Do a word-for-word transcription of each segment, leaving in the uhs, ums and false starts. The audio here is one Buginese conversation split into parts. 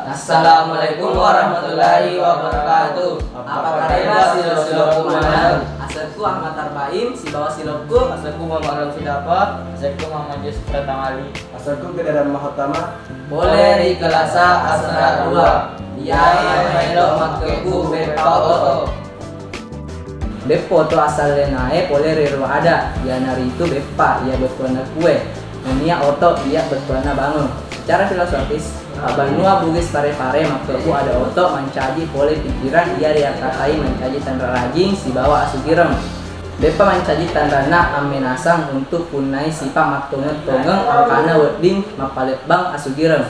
Assalamualaikum warahmatullahi wabarakatuh. Apa kareba silo-silokku maneng? Asekku Ahmad Arbaim, sibawa silokku. Asekku Muhammad Ramsudapa. Asekku Muhammad Yusuf Pratama Ali. Asekku Kedadan Mahotama. Pole ri kelasa asera dua. Iyae maelo makkekku beppa oto. Beppa oto asallenae pole ri ero ada, iyanaritu beppa iya bettuanna kue, nennia oto iya bettuanna bangeng. Secara filosofis, pabbannua Bugis Pare-Pare makkebbu ada oto mancaji pole pikiran iya riakkatai mancaji tanra rajing sibawa asugireng. Beppa mancaji tanranna ammenasang untuk punnai sipa mattongeng-tongeng angkana wedding mappalebbang asugireng.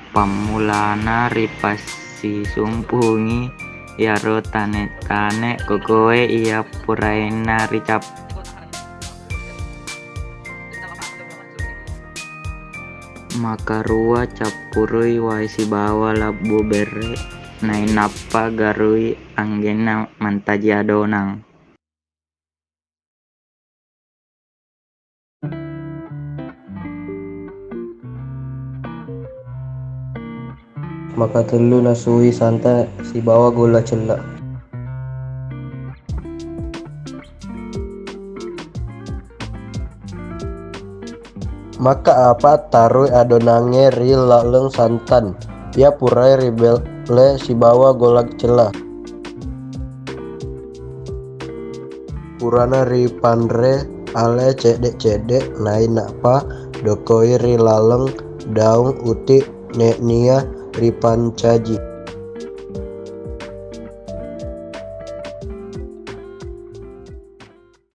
Pammulana ripassisumpungi iyaro tane-tane kokoe iya puraenna ricap- Makarua cappurui wae sibawa labbu berre, nainappa garui anggenna mantaji adonang. Makatellu nasui santan sibawa golla cella. Maka apa taroi adonangnge ri laleng santan iya purae ribelle sibawa golla cella. Purana ripanre ale cedde-cedde, nainappa dokoi ri laleng daung uti nennia ripancaji.